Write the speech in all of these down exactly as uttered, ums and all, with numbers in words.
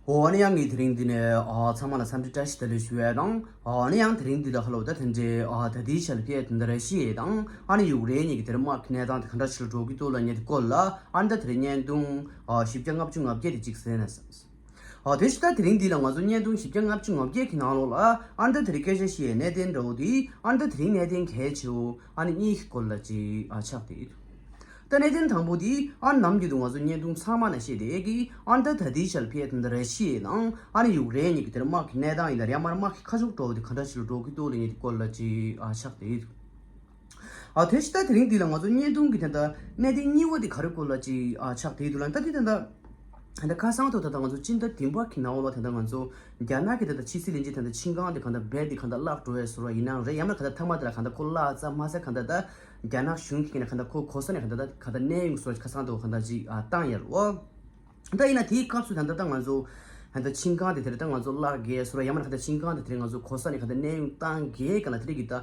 འོ་ཨ་ནི་ཡང་ངས་དེ་རིང་འདི་ནས་ཨ་ཚང་མ་ལ་འཚམས་འདྲི་བཀྲ་ཤིས་བདེ་ལེགས་ཞུ་ཡས་དང་། ཨ་ནི་ཡང་དེ་རིང་འདི་ལ་ཁ་ལོ་ད་དེ་འདྲའི་ཨ་ད་ལྟའི་ཆར་ཕེ་དེ་འདྲ་ར་ཤི་ཡས་དང་ཨ་ནི་ཡུཀ་རེན་གཉིས་ཀྱི་དེར་དམག་གི་གནས་སྟངས་དེ་ག་འདྲ་ཞིག་ལ་འགྲོ་གི་འདུག་ལབ་མཁན་དེ་སྐོར་ལ་ཨ་ནི་ད་དེ་རིང་བརྙན་ཐུང་ཨ་བཞི་བརྒྱ་ལྔ་བཅུ་ང་བརྒྱད་དེ་གཅིག་གསན་ན་བསམ། ཨ་དེ་ཕྱི་ད་དེ་རིང་འདི་ལ་ང་ཚོ་བརྙན་ཐུང་བཞི་བརྒྱ་ལྔ་བཅུ་ང་བརྒྱད་ཀྱི་ནང་ལོགས་ལ་ཨ་ནི་ད་དེ་རིང་སྐད་ཆ་བཤད་ཡས་གནད་དོན་འདྲ་བོ་དེ་ཨ་ནི་ད་དེ་རིང་གནད་དོན་གལ་ཆེ་བོ་ཨ་ནི་གཉིས་ཀྱི་སྐོར་ལ་ཅིག་ཨ་ཆགས་བསྡད་ཡོད། ད་གནད་དོན་དང་པོ་དེ་ཨ་ནི་ནམ་རྒྱུན་དུ་ང་ཚོ་བརྙན་ཐུང་ཚང་མ་ན་བཤད་བསྡད་ཀྱི་ཨ་ནི་ད་ད་ལྟའི་ཆར་ཕེ་དེ་འདྲ་ར་ཤི་ཡ་དང་ཨ་ནི་ཡུཀ་རེན་གཉིས་ཀྱི་དེར་དམག་གི་གནས་སྟངས་ཡིན་ན་རེད་ཡང་མ་རེད་དམག་གི་ཁ་ཕྱོགས་འགྲོ་བ་དེ་ག་འདྲ་ཞིག་ལ་འགྲོ་གི་འདུག་ལབ་མཁན་དེ་སྐོར་ལ་ཅིག་ཨ་ཆགས་བསྡད་ཡོད། ཨ་དེ་ཕྱི་ད་དེ་རིང་འདི་ལ་ང་ཚོ་བརྙན་ཐུང་གི་དེ་འདྲ་གནད་དོན་གཉིས་པ་དེ་ག་རེ་སྐོར་ལ་ཅིག་ཨ་ཆགས་བསྡད་འདུག་ལབ་ན་ད་དེ་དེ་འདྲ་ད་ལྟ་ཁ་སང་ཐོག་ད་ལྟ་ང་ཚོ་སྤྱི་ཟླ་བདུན་པ་གི་ནང་ལོགས་ད་ལྟ་ང་ཚོ་རྒྱ་ནག་གི་ད་ལྟ་ཕྱི་སྲིད་བློན་ཆེན་ད་ལྟ་ཆིན་ཀང་དེ་གང་ལྟར་བེད་དེ་གང་ལྟར་བརླག་འགྲོ་ཡས་བཟོ་འདྲ་ཡིན་ནའང་རེད་ཡང་མིན་གང་ལྟར་མཐའ་མ་དེ་ལ་གང་ལྟར་ཁོ་བརླག་ཙམ་མ་ཟད་གང་ལྟར་ད་རྒྱ་ནག་གཞུང་གི་ནས་གང་ལྟར་ཁོ་གོ་ས་ནས་གང་ལྟར་ད་གང་ལྟར་གནས་དབྱུང་བཟོ་འདྲ་ཁ་སང་ཐོག་གང་ལྟར་ཅིག་ཨ་བཏང་ཡས་རེད་བ། ད་ཡིན་ན་དེའི་སྐབས་སུ་ད་ལྟ་ད་ང་ཚོ་ད་ལྟ་ཆིན་ཀང་དེ་དེ་རེད་ད་ང་ཚོ་བརླག་གས་བཟོ་འདྲ་ཡང་མིན་གང་ལྟར་ཆིན་ཀང་དེ་དེ་རེད་ང་ཚོ་གོ་ས་ནས་གང་ལྟར་གནས་དབྱུང་བཏང་གས་གང་ལྟར་དེ་རེད་གི་ད་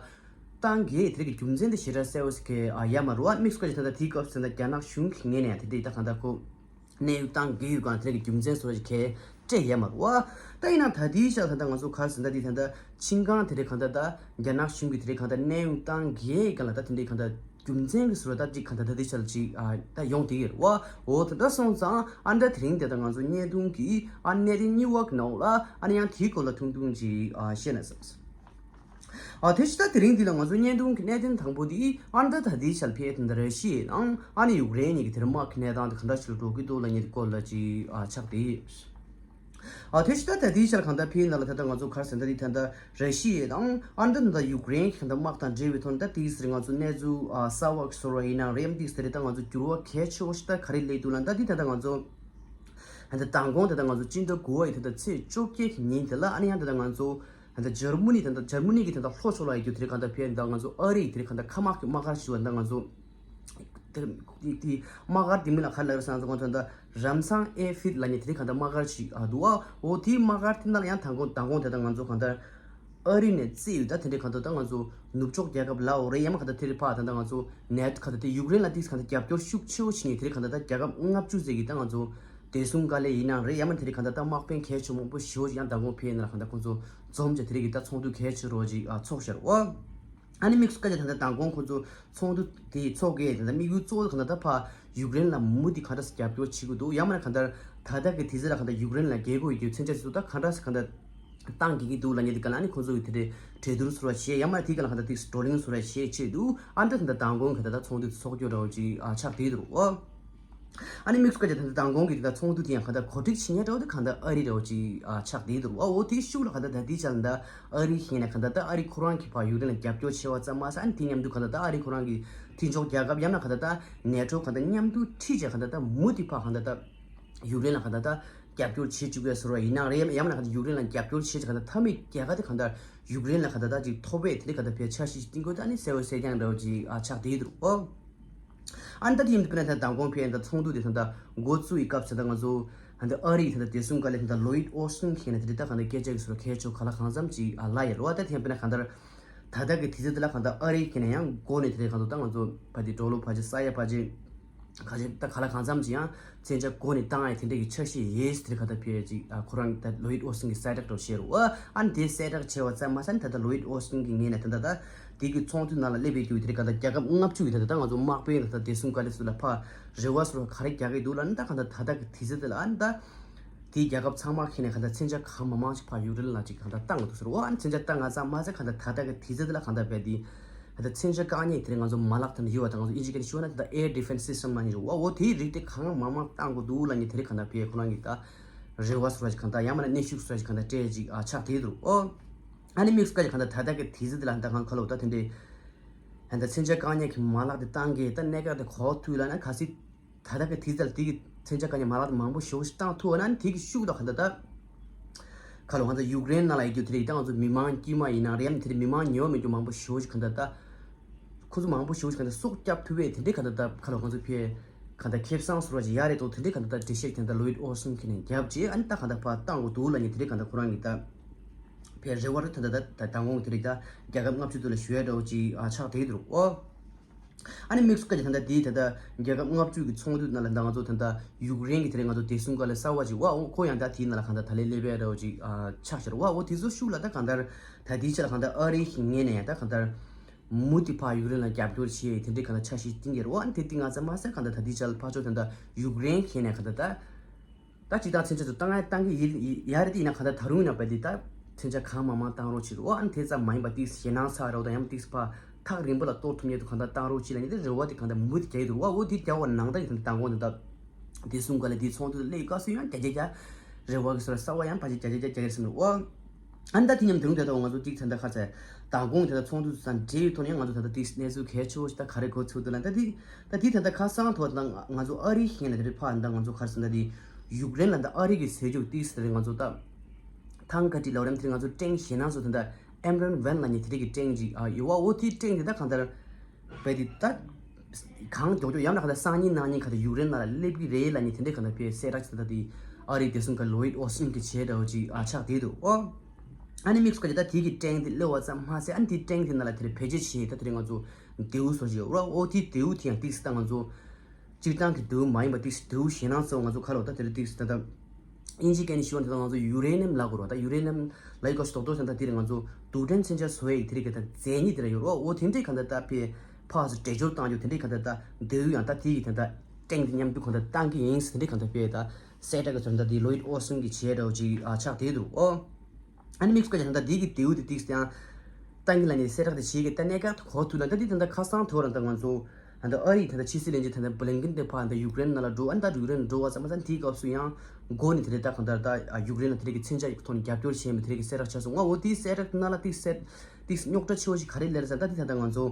བཏང་གས་དེ་རེད་གི་རྒྱུ་མཚན་དེ་ཞེ་དྲག་གསལ་བོ་ཞིག་གས་ཨ་ཡ་མ་རུ་བ་དམིགས་སུ་བཀར་ཅིག་ད་ལྟ་དེའི་སྐབས་སུ་ད་ལྟ་རྒྱ་ནག་གཞུང་གི་ངོས་ནས་དེ་འདྲ་ད་གང་ལྟར་ཁོ་གནས་དབྱུང་བཏང་གི་ཡོད་གང་དེ་རེད་གི་རྒྱུ་མཚན་བཟོ་ཞིག་གས་སྤྲད་ཡ་མ་རུ་བ། ད་ཡིན་ན་ད་དེའི་ཤག་ད་ལྟ་ང་ཚོ་གར་ཟིན་ད་དེ་ད་ལྟ་ཆིན་ཀང་དེ་རེད་གང་ལྟར་ད་རྒྱ་ནག་གཞུང་གི་དེ་རེད་གང་ལྟར་གནས་དབྱུང་བཏང་གས་གང་ལ་ད་དེ་འདྲའི་གང་ལྟར་རྒྱུ་མཚན་གི་ཟུར་ད་ཅིག་གང་ལྟར་ད་དེ་ཤག་ཅིག་ཨ་ད་ཡོང་དེ་ཡོད་རེད་བ། འོ་དེ་འདྲ་སོང་ཙང་ཨ་ད་དེ་རིང་དེ་ད་ང་ཚོ་བརྙན་ཐུང་གི་ཨ་གནད་དོན་གཉིས་པ་གི་ནང་ལ་ཨ་ནི་ཡང་དེའི་སྐོར་ལ་ཐུང་ཐུང་ཅིག་ཨ་བཤད་ན་བསམ། ཨ་དེ་ཕྱི་ད་དེ་རིང་འདི་ལ་ང་ཚོ་བརྙན་ཐུང་གི་གནད་དོན་དང་པོ་འདི་ཨ་ནི་ད་ད་ལྟའི་ཆར་ཕེ་དེ་འདྲ་ར་ཤི་ཡའི་ནང་ཨ་ནི་ཡུཀ་རེན་གཉིས་ཀྱི་དེར་དམག་གི་གནས་སྟངས་དེ་ག་འདྲ་ཞིག་ལ་འགྲོ་གི་འདུག་ལབ་མཁན་དེ་སྐོར་ལ་ཅིག་ཨ་ཆགས་ཏེ། ཨ་དེ་ཕྱི་ད་ད་ལྟའི་ཆར་གང་ལྟར་ཕེའི་ནང་ལ་ད་ལྟ་ང་ཚོ་གར་ཟེར་ད་འདི་ད་ལྟ་ར་ཤི་ཡའི་དང་ཨ་ནི་ད་ད་ཡུཀ་རེན་གྱི་གང་ལྟར་དམག་དང་འབྲེལ་བའི་ཐོག་ནས་ད་དེའི་ཟེར་ང་ཚོ་གནས་ཚུལ་ཨ་གསར་བ་ཞིག་བཟོ་ར་ཡིན་ན་རེམ་དེའི་ཟེར་ད་ང་ཚོ་འགྱུར་བ་གལ་ཆེ་བོ་ཞིག་ད་ག་རེ་སླེབས་འདུག་ལབ་ན་ད་འདི་ད་ལྟ་ང་ཚོ་ད་ལྟ་མདང་དགོང་ད་ལྟ་ང་ཚོ་སྤྱི་ཟླ་དགུ་པ་ཡི་ད་ལྟ་ཚེས་བཅོ་བརྒྱད་ཀྱི་ཉིན་དེ་ལ་ཨ་ནི་ཡང་ད་ལྟ་ང་ཚོ་ད་ལྟ་འཇར་མ་ནི་ད་ལྟ་འཇར་མ་ནི་གི་ད་ལྟ་ལྷོ་ཕྱོགས་ལ་ཡོད་རྒྱུ་དེ་རིང་གང་ལྟར་ཕེ་ད་ང་ཚོ་ཨ་རི་ཡི་དེ་རིང་གང་ལྟར་མཁའ་དམག་གི་དམག་སྒར་ཞིག་ཡོད་ད་ང་ཚོ་དེ་དེ་དམག་སྒར་དེ་མིང་ལ་ག་རེ་ལབ་རེད་ཟེར་ན་ང་ཚོ་ད་ལྟ་རམ་སང་ཨེ་ཕིད་ལབ་མཁན་དེ་རིང་གང་ལྟར་དམག་སྒར་ཞིག་ཨ་འདུག་ཨ། འོ་དེའི་དམག་སྒར་དེ་ནང་ལ་ཡང་མདང་དགོང་མདང་དགོང་དེ་ད་ང་ཚོ་གང་ལྟར་ཨ་རི་ནས་རྩིས་ཡོད་ད་དེ་འདྲའི་གང་ལྟར་ད་ང་ཚོ་ནུབ་ཕྱོགས་རྒྱལ་ཁབ་ལ་འོ་རེད་ཡང་མ་གང་ལྟར་དེ་རིང་ཕར་ད་ལྟ་ང་ཚོ་ནེ་ཊོ་གང་ལྟར་དེ་ཡུཀ་རེན་ལ་ཏིག་གང་ལྟར་རྒྱབ་སྐྱོར་ཤུགས་ཆེ་བོ་བྱེད་མཁན་དེ་རིང་གང་ལྟར་ད་རྒྱལ་ཁབ་ལྔ་བཅུ་ཙམ་གྱིས་ད་ང་ཚོ་བདེ་སྲུང་བཀའ་བློན་ཡིན་ནའང་རེད་ཡང་མ་དེ་རིང་གང་ལྟར་ད་དམག་དཔོན་གལ་ཆེ་མང་པོ་ཞེ་པོ་ཅིག་ཡང་མདང་དགོང་ཕེ་ནང་ལ་གང་ལྟར་ཁོང་ཚོ་འཛོམས་བྱས་དེ་རིང་གི་ད་ཚོགས་འདུ་གལ་ཆེ་རོ་ཅིག་ཨ་ཚོགས་ཤར་འོ། ཨ་ནི་དམིགས་སུ་བཀར་ཏེ་ད་ལྟ་མདང་དགོང་ཁོང་ཚོ་ཚོགས་འདུ་དེ་ཚོགས་ཀྱི་ད་ལྟ་དམིགས་ཡུལ་གཙོ་བོ་གང་ལྟར་ད་ཕར་ཡུཀ་རེན་ལ་མུ་མཐུད་གང་འདྲ་སེ་རྒྱབ་སྐྱོར་བྱེད་ཀྱི་འདུག་ཡང་མིན་ན་གང་ལྟར་ད་ལྟ་གི་དུས་ཚོད་ལ་གང་ལྟར་ཡུཀ་རེན་ལ་རྒྱལ་སྒོ་ཡོད་རྒྱུ་མཚོན་ཆ་ཞིག་འདུག་ད་གང་འདྲ་སེ་གང་ལྟར་བཏང་དགོས་ཀྱི་འདུག་ལབ་མཁན་དེ་ག་ལ་ཨ་ནི་ཁོང་ཚོ་གི་དེ་འདྲའི་གྲོས་བསྡུར་ཟེར་བ་བྱས་ཡང་མིན་ན་དེ་ག་ལ་གང་ལྟར་དེ་བགྲོ་གླེང་ཟེར་བ་བྱས་བྱས་འདུག་ཨ་འདྲ་ད་ལྟ་མདང་དགོང་གི་ད་ལྟ་ཚོགས་འདུ་དེ་ཚོགས་རྒྱུ་འདྲ་བོ་ཅིག་ཨ་ཆགས་བསྡད་འདུག་ཨོ། ཨ་ནི་དམིགས་སུ་བཀར་ཏེ་ད་ལྟ་མདང་དགོང་གི་དེ་ད་ཚོགས་འདུ་དེ་ཡང་གང་ལྟར་གོ་སྒྲིག་བྱེད་མཁན་འདྲ་བོ་དེ་གང་ལྟར་ཨ་རི་འདྲ་བོ་ཅིག་ཨ་ཆགས་བསྡད་འདུག་ཨ། འོ་དེའི་ཤུགས་ལ་གང་ལྟར་ད་ལྟའི་ཆར་ལ་ད་ཨ་རི་ཡིན་ན་གང་ལྟར་ད་ཨ་རི་ཁོ་རང་གིས་ཕར་ཡུཀ་རེན་ལ་རྒྱབ་སྐྱོར་བྱས་པ་ཙམ་མ་ཟད་ཨ་ནི་དེ་མཉམ་དུ་གང་ལྟར་ད་ཨ་རི་ཁོ་རང་གི་མཐུན་ཕྱོགས་རྒྱལ་ཁབ་ཡང་ན་གང་ལྟར་ད་ནེ་ཊོ་གང་ལྟར་མཉམ་དུ་ཁྲིད་བྱས་གང་ལྟར་ད་མུ་མཐུད་ཕར་གང་ལྟར་ད་ཡུཀ་རེན་ལ་གང་ལྟར་ད་རྒྱབ་སྐྱོར་བྱེད་བཅུག་གི་ཟེར་བ་ཡིན་ན་རེད། ཡང་ན་གང་ལྟར་ཡུཀ་རེན་ལ་རྒྱབ་སྐྱོར་བྱེད་བྱས་གང་ལྟར་མཐའ་མའི་རྒྱལ་ཁ་དེ་གང་ལྟར་ཡུཀ་རེན་ལ་གང་ལྟར་ད་ཅིག་ཐོབ་པའི་དེ་འདྲའི་གང་ལྟར་ཕར་འཆར་གཞི་ཞིག་བཏིང་དགོས་ད་ཨ་ནི་གསལ་བོ་གསལ་རྐྱང་འདྲ་བོ་ཅིག་ཨ་ཆགས་བསྡད་འདུག་ཨོ། ཨ་ནི་ད་དེ་ཡིན་དུས་དཔེར་ན་ད་མདང་དགོང་ཕེ་ད་ཚོགས་འདུ་དེ་ད་ད་འགོ་བཙུགས་ཡི་སྐབས་སུ་ད་ང་ཚོ་ད་ཨ་རི་ཡི་ད་ད་བདེ་སྲུང་བཀའ་བློན་ད་ལོ་ཡིད་ཨོ་སི་ཊིན་གྱིས་ནས་དེ་རིང་ད་གང་ལྟར་སྐད་ཆ་གི་ཟུར་གལ་ཆེ་ག་ལ་གང་འཚམ་ཅིག་ཨ་ལབ་ཡོད་རེད་བ། ད་དེ་ཡང་དཔེར་ན་གང་ལྟར་ད་ལྟ་གི་དུས་ཚོད་དེ་ལ་གང་ལྟར་ཨ་རི་གི་ནས་ཡང་འགོ་ནས་དེ་རིང་གང་ལྟར་ད་ང་ཚོ་ཕ་དེ་འགྲོ་ལུགས་ཕ་ཅིག་ས་ཡ་ཕ་ཅིག་ག་ཅིག་ད་ག་ལ་གང་འཚམ་ཅིག་ཡང་མཚོན་ཆ་འགོ་ནས་བཏང་ཡ་དེ་འདྲ་གི་འཆར་གཞི་ཡོད་དེ་རིང་གང་ལྟར་ཕེ་ཅིག་ཨ་ཁོ་རང་ད་ལོ་ཡིད་ཨོ་སི་ཊིན་གྱིས་གསལ་བསྒྲགས་འདྲ་བོ་བྱས་རེད་བ། ཨ་ནི་དེ་གསལ་བསྒྲགས་བྱས་པ་ཙམ་མ་ཟད་ད་ལྟ་ལོ་ཡིད་ཨོ་སི་ཊིན་གྱི་ངོས་ནས་ད་ལྟ་ད། དེ་གི་ཚོགས་འདུ་ནང་ལ་སླེབས་པའི་རྒྱུ་དེ་རིང་གང་ལྟར་རྒྱལ་ཁབ་ལྔ་བཅུ་ཡི་ད་ལྟ་ང་ཚོ་དམག་དཔོན་ད་ལྟ་བདེ་སྲུང་བཀའ་བློན་ཚོ་ལ་ཕར་རེ་བ་སོར་ག་རེ་རྒྱག་གི་འདུག་ལབ་ན་ད་གང་ལྟར་ད་ལྟ་གི་དུས་ཚོད་དེ་ལ་ཨ་ནི་ད་དེའི་རྒྱལ་ཁབ་ཚང་མ་ཁྱེར་ནས་གང་ལྟར་མཚོན་ཆ་གང་མང་མང་ཞིག་ཕར་ཡུཀ་རེན་ལ་ཅིག་གང་ལྟར་བཏང་གི་འདུག་ཟེར་བ། ཨ་ནི་མཚོན་ཆ་བཏང་ང་ཙམ་མ་ཟད་གང་ལྟར་ད་ལྟ་གི་དུས་ཚོད་དེ་ལ་གང་ལྟར་བས་དེ་ད་ལྟ་མཚོན་ཆ་བཀག་ཉེས་དེ་རིང་ང་ཚོ་མ་ལག་དེ་འདྲ་ཡོད་པ་དང་ང་ཚོ་ཨིན་ཇི་སྐད་ནས་ཞུ་བ་ན་ད་ལྟ་air defense system ལབ་མཁན་རེད་བ། འོ་དེའི་རིགས་དེ་གང་མང་མང་བཏང་དགོས་འདུག་ལབ་མཁན་དེ་རིང་གང་ལྟར་བས་ཁོ་རང་གི་ད་རེ་བ་སོར་ཅིག་གང་ལྟར་ཡང་མིན་ན་གནོན་ཤུགས་སོར་ཅིག་གང་ལྟར་སྤྲད་ཅིག་ཨ་ཆགས་བསྡད་འདུག་ཨོ། ཨ་ནི་དམིགས་སུ་བཀར་གྱི་གང་ལྟར་ད་ལྟ་གི་དུས་ཚོད་འདི་ལ་ད་ང་ཁ་ལོ་ད་དེ་འདྲའི་ད་ལྟ་མཚོན་ཆ་བཀག་ཉར་གྱི་མ་ལག་དེ་བཏང་གི་ད་གནད་འགག་དེ་གོ་ཐུབ་ལ་ན་གལ་སྲིད་ད་ལྟ་གི་དུས་ཚོད་ལ་དེ་གི་མཚོན་ཆ་བཀག་ཉར་མ་ལག་དེ་མང་པོ་ཞེ་པོ་ཞིག་བཏང་ཐུབ་ན་ནི་དེ་གི་ཤུགས་ལ་གང་ལྟར་ད་ཁ་ལོ་ང་ཚོ་ཡུཀ་རེན་ནང་ལ་ཡོད་རྒྱུ་དེ་རེད། ད་ང་ཚོ་མི་མང་དཀྱུས་མ་ཡིན་ན་རེད་ཡང་དེ་རེད་མི་མང་ཉེ་བ་མེད་རྒྱུ་མང་པོ་ཞེ་པོ་ཞིག་གང་ལྟར་ད། ཁོ་ཚོ་མང་པོ་ཞེ་པོ་ཞིག་གང་ལྟར་སྲོག་སྐྱབས་ཐུབ་པས་དེ་འདྲའི་གང་ལྟར་ད་ཁ་ལོ་ང་ཚོ་ཕེ་གང་ལྟར་ཁེ་བཟང་ཟེར་བ་ཞིག་ཡག་རེད་དོ། དེ་འདྲའི་གང་ལྟར་ད་འགྲེལ་བཤད་དེ་འདྲ་ལོ་ཡིད་ཨོ་སིན་གྱིས་ནས་བརྒྱབ་རྗེས་ཨ་ནི་ད་གང་ལྟར་ཕར་བཏང་དགོས་འདུག་ལབ་ནས་དེ་འདྲའི་གང་ལྟར་ཁོ་རང་གི་ད་ཕེ་རེ་བ་རེད། ད་ད་ད་ད་དང་དགོང་དེ་རིང་ད་རྒྱལ་ཁབ་ལྔ་བཅུ་དེ་ལ་ཞུ་ཡ་འདྲ་བོ་ཅིག་ཨ་ཆགས་བསྡད་འདུག་ཨོ། ཨ་ནི་དམིགས་སུ་བཀར་གྱི་ད་ལྟ་དེའི་ད་ལྟ་རྒྱལ་ཁབ་ལྔ་བཅུ་གི་ཚོགས་འདུ་ནང་ལ་ད་ང་ཚོ་ད་ལྟ་ཡུཀ་རེན་གྱི་དེ་རིང་ང་ཚོ་བདེ་སྲུང་བཀའ་བློན་གསར་བ་ཅིག་བ་འོ་ཁོ་ཡང་ད་དེའི་ནང་ལ་གང་ལྟར་ད་ལན་སླེབས་ཡ་འདྲ་བོ་ཅིག་ཨ་ཆགས་ཤར་བ་འོ་དེ་ཚོ་ཤུགས་ལ་ད་གང་ལྟར་ད་དེའི་ཆ་ལ་གང་ལྟར་ཨ་རི་གི་ངོས་ནས་ཡང་ད་གང་ལྟར་མུ་མཐུད་ཕར་ཡུཀ་རེན་ལ་རྒྱབ་སྐྱོར་བྱེད་དེ་འདྲའི་གང་ལྟར་འཆར་གཞི་བཏིང་གི་རེད་བ། ཨ་ནི་དེ་དེ་ང་ཚོ་མ་ཟད་གང་ལྟར་ད་དེའི་ཆ་ལ་ཕར་ཕྱོགས་ད་ལྟ་ཡུཀ་རེན་གི་ནས་གང་ལྟར་ད། ད་སྤྱིར་བཏང་མཚོན་ཆ་ཚོ་བཏང་ཡ་བཏང་གི་ཡིན་ཡ་རེད་དེ་ཡིན་ན་གང་ལྟར་ད་རུང་ཡིན་ན་བས་དེ་ད་མཚོན་ཆ་གང་མང་མང་བཏང་རོགས་བྱེད་རོགས། ཨ་ནི་དེ་ཙམ་མ་ཡིན་པ་ཏིག་ཞེད་སྣང་ཚ་རོགས་དང་ཡང་ཏིག་ཕར་ཐག་རིང་པོ་ལ་གཏོར་ཐུབ་མཁན་དུ་གང་ལྟར་བཏང་རོགས་བྱེད་ལ་ནི་དེ་རེ་བ་དེ་གང་ལྟར་མུ་མཐུད་རྒྱག་གི་འདུག་བ། འོ་དེ་རྒྱག་པ་ནང་ལྟར་གྱི་ད་མདང་དགོང་དེ་ད་དེ་གསུང་ག་ལ་དེ་ཚོགས་འདུ་སླེབས་སྐབས་སུ་ཡང་རྒྱ་རྒྱ་རྒྱ་རེ་བ་གི་སོ་ལ་གསར་བ་ཡང་ཕལ་ཆེར་རྒྱ་རྒྱ་རྒྱ་རྒྱ་རེ་སེམས་རེད་བ། ཨ་ནི་ད་དེ་མཉམ་དུ་རུང་དེ་ད་ང་ཚོ་ཏིག་ད་ལྟ་ཁ་ཚ་མདང་དགོང་དེ་ད་ཚོགས་འདུ་དང་འབྲེལ་ཡོད་ཐོག་ནས་ང་ཚོ་ད་ལྟ་ཏིག་གནས་ཚུལ་གལ་ཆེ་བོ་ཞིག་ད་ག་རེ་གོ་ཚུལ་འདུག་ལ་ད་དེ་ད་དེ་ད་ལྟ་ཁ་སང་ཐོག་ད་ང་ཚོ་ཨ་རི་ཤན་ལ་དེ་རེད་ཕ་ད་ང་ཚོ་ག་རེ་ཟེར་ད་དེ་ཡུཀ་རེན་ལ་ད་ཨ་རི་གི་ཟས་བཅུག་ཏིག་ཟེར་ང་ཚོ་ད་ཐང་ཀ་ཏི་ལའོ་རམ་དེ་ང་ཚོ་ཀྲེང་ཞེ་ན་སོ་ད་ད་ཨེམ་རན་ཝན་ལ་ནི་དེ་རིགས་ཀྱི་ཀྲེང་ཅིག་ཨ་ཡོད་བ། འོ་དེ་ཀྲེང་དེ་ད་གང་ལྟར་བས་དེ་ད་གང་མགྱོགས་མགྱོགས་ཡང་ན་གང་ལྟར་སང་ཉིན་གནངས་ཉིན་གང་ལྟར་ཡུཀ་རེན་ནང་ལ་སླེབས་ཀྱི་རེད་ལ་ནི་དེ་འདྲའི་གང་ལྟར་ཕའི་གསལ་བསྒྲགས་ཅིག་ད་ད་དེ་ཨ་རིའི་བདེ་སྲུང་བཀའ་ལོ་ཡིད་ཨོ་སིན་གྱིས་བྱས་འདྲ་བོ་ཅིག་ཨ་ཆགས་བསྡད་འདུག་ཨོ། ཨ་ནི་དམིགས་སུ་བཀར་ད་དེ་གི་ཀྲེང་དེ་སླེབས་པ་ཙམ་མ་ཟད་ཨ་ནི་དེ་ཀྲེང་དེ་ནང་ལ་དེ་རེད་བེད་སྤྱོད་བྱས་ད་དེ་རིང་ང་ཚོ་མདེའུ་བཟོ་བཞིན་ཡོད་ར། ཨོ་དེ་མདེའུ་དེ་ཡང་ཏིག་སི་ད་ང་ཚོ་སྤྱིར་བཏང་གི་མདེའུ་མ་ཡིན་པ་ཏིག་སི་མདེའུ་ཞེ་ན་སོ་ང་ཚོ་ག་ལོ་ད་དེ་རེད་ཏིག་སི་ད་ད་དབྱིན་ཇི་སྐད་ནས་ཞུ་བ་འདི་ད་ང་ཚོ་ཡུ་རེ་ནམ་ལབ་དགོས་ར། ད་ཡུ་རེ་ནམ་ལབ་ཡི་ག་ཞིག་རྡོག་རྡོག་ཟེར་ད་དེ་རེད་ང་ཚོ་རྡུལ་ཕྲན་མཚོན་ཆ་བཟོ་ཡི་དེ་རེད་གི་ད་རྫས་ཉིད་དེ་ར་ཡོད་ར། ཨོ་དེ་འདྲའི་གང་ལྟར་ད་ཕའི་ཕག་སུ་འདྲེས་སྦྱོར་བཏང་རྒྱུ་དེ་འདྲའི་གང་ལྟར་ད་མདེའུ་ཡང་ད་དེ་ཡི་དེ་ད་ཀྲེང་དེ་མཉམ་དུ་གང་ལྟར་བཏང་གི་ཡིན་དེ་འདྲའི་གང་ལྟར་ཕའི་ད་གསལ་བསྒྲགས་ཀྱི་ཚུལ་ད་དེ་ལོ་ཡིད་ཨོ་སིན་གྱིས་བྱས་འདྲ་བོ་ཅིག་ཨ་ཆགས་བསྡད་འདུག་ཨོ། ཨ་ནི་དམིགས་སུ་བཀར་ཀྱང་ད་འདི་གི་མདེའུ་དེ་ཏིག་སྟེ་ཡང་ཏང་གི་ལ་ནི་གསལ་བསྒྲགས་དེ་བྱེད་ཀྱི་ད་གནད་འགག་ཏུ་གོ་ཐུབ་ལ་ད་འདི་ད་ལྟ་ཁ་སང་དུ་རང་ད་ང་ཚོ་ད་ལྟ་ཨ་རིའི་ད་ལྟ་ཕྱི་སྲིད་བློན་ཆེན་ད་ལྟ་བྷི་ལིན་ཀིན་དེ་ཕར་ད་ཡུཀ་རེན་ནང་ལ་འགྲོ་ཨ་ད་ཡུཀ་རེན་འགྲོ་བ་ཙམ་མ་ཟད་དེའི་སྐབས་སུ་ཡང་མགོ་ནས་དེ་རེད་ད་གང་ལྟར་ད་ཡུཀ་རེན་ལ་དེ་རེད་ཀྱི་མཚོན་ཆ་ཡི་ཐོག་ནས་རྒྱབ་སྐྱོར་བྱས་མི་དེ་རེད་ཀྱི་གསལ་བསྒྲགས་བྱས་སོང་ང་། འོ་དེའི་གསལ་བསྒྲགས་ནང་ལ་ཏིག་གསལ་ཏིག་རྙོག་དྲ་ཆེ་བོ་ཞིག་ག་རེ་སླེབས་ཟེར་ད་འདི་ད་ལྟ་ང་ཚོ་